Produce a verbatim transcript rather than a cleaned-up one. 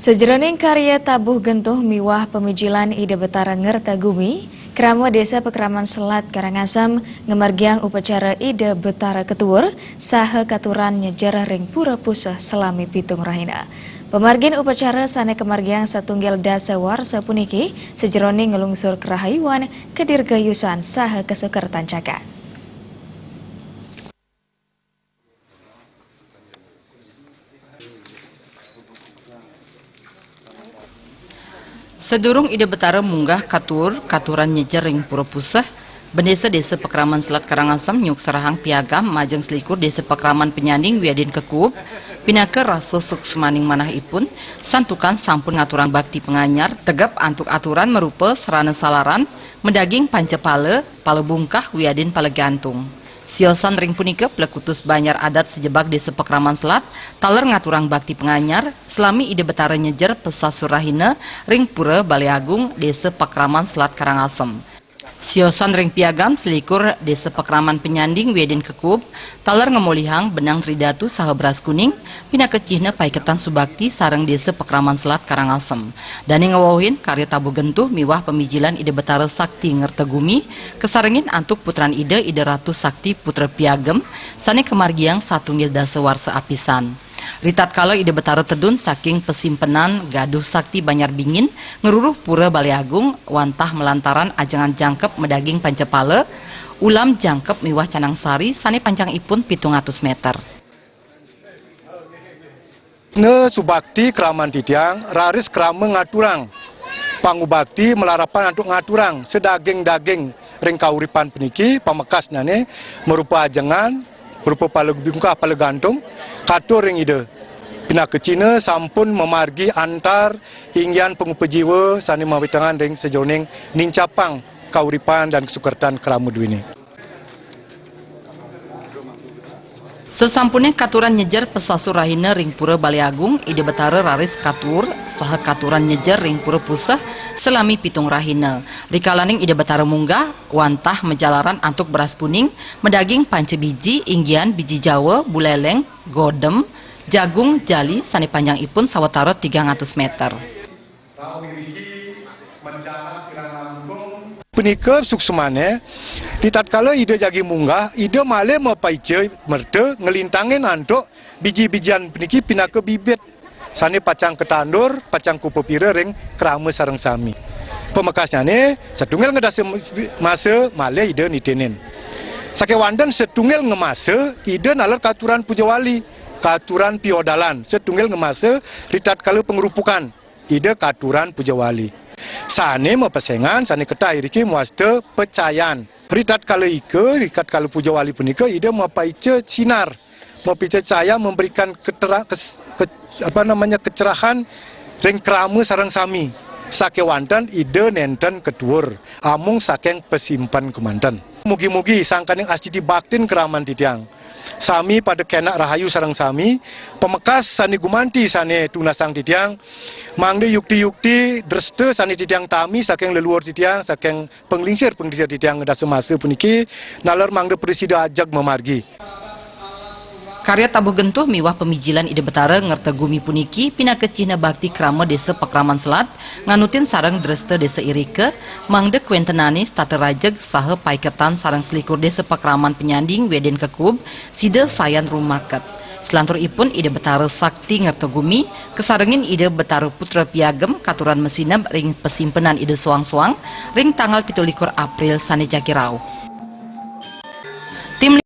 Sajeroning karya tabuh gentuh miwah pamijilan Ida Betara Ngerta Gumi, krama Desa Pakraman Selat Karangasem ngamargiang upacara Ida Betara Ketuur saha katuran nyejer ring Pura Puseh salami pitung rahina. Pamargin upacara sane kamargiang satunggal dasa warsa puniki sajeroning nglungsur karahayuan, kadirgayusan saha kasukertan jagat. Sadurung Ida Betara munggah katuur, katuran nyejer ring Pura Puseh, bendesa Desa Pakraman Selat Karangasem nyukserahang piagam majeng selikur Desa Pakraman Penyanding wiadin kekuub, pinaka rasa suksmaning manahipun, santukan sampun ngaturang bakti panganyar, tegep antuk aturan marupa sarana salaran, madaging panca pala, pala bungkah wiadin pala gantung. Siosan ring punika, plekutus banjar adat sajebag Desa Pakraman Selat taler ngaturang bakti panganyar, salami Ida Betara nyejer pasasur rahina ring Pura Balai Agung, Desa Pakraman Selat Karangasem. Siosan ring piagam selikur Desa Pakraman Penyanding wiadin kekuub, taler ngamolihang benang tridatu saha beras kuning, pinaka cihna paiketan subakti sareng Desa Pakraman Selat Karangasem. Dane ngwewehin karya tabuh gentuh miwah pamijilan Ida Betara Sakti Ngerta Gumi, kasarengin antuk putran Ida, Ida Ratu Sakti Putra Piagem, sane kamargiang satunggal dasa warsa apisan. Ritatkala Ida Betara tedun saking pasimpenan Gaduh Sakti Banjar Bingin, ngruruh Pura Balai Agung, wantah malantaran ajengan jangkep madaging panca pala, ulam jangkep miwah canang sari sane panjangipun pitung atus meter. Ne subakti kraman titiang, raris krama ngaturang pangubakti malarapan antuk ngaturang sadaging-daging ring kauripan puniki, pamekasnyane marupa ajengan, marupa pala bungkah, pala gantung, katur ring Ida. Pinaka cihna sampun mamargi antar inggian pangupajiwa sane mawitengan ring sajeroning nincapang kauripan dan kasukertan krama duene. Sasampune katuran nyejer pasasur rahina ring Pura Balai Agung, Ida Betara raris katuur saha katuran nyejer ring Pura Puseh salami pitung rahina. Rikalaning Ida Betara munggah, wantah majalaran antuk beras kuning, madaging panca biji, inggian biji jawa, buleleng, godem, jagung, jali, sane panjangipun sawatara tigang atus meter. Punika suksmane, di tatkala Ida jagi munggah, Ida malih mapaica merta nglintangin antuk biji-bijian puniki pinaka bibit sane pacang katandur, pacang kapapira ring krama sareng sami. Pamekasnyane, satunggal ngedasa masa malih Ida nitinin. Sakewanten satunggal ngamasa, Ida naler katuran pujawali, katuran piodalan, satunggal ngamasa ritatkala pangrupukan. Ida katuran pujawali. Sane mapesengan, sane ketah iriki mawasta pecayan. Ritatkala ika, ritatkala pujawali punika, Ida mapaica sinar, mapaica cahaya, memberikan ketera-, kes-, ke-, apa namanya, kecerahan ring krama sareng sami. Sakewanten Ida nenten katuur, amung saking pasimpen kemanten. Mugi-mugi sangkaning astiti baktin kraman titiang sami pada kenak rahayu sareng sami, pamekas sane gumanti sane tunasang titiang, mangda yukti-yukti dresta sane titiang tami saking leluhur titiang, saking panglingsir-panglingsir titiang dasa masa puniki, naler mangda prasida ajeg mamargi. Karya tabuh gentuh miwah pamijilan Ida Betara Ngerta Gumi puniki pinaka cihna bakti krama Desa Pakraman Selat, nganutin sareng dresta Desa irika, mangda kawentenane setata rajeg saha paiketan sareng selikur Desa Pakraman Penyanding wiadin kekuub, sida sayan rumaket. Salanturipun Ida Betara Sakti Ngerta Gumi, kasarengin Ida Betara Putra Piagem katuran masineb ring pasimpenan Ida soang-soang ring tanggal pitu likur April sane jagi rauh. Tim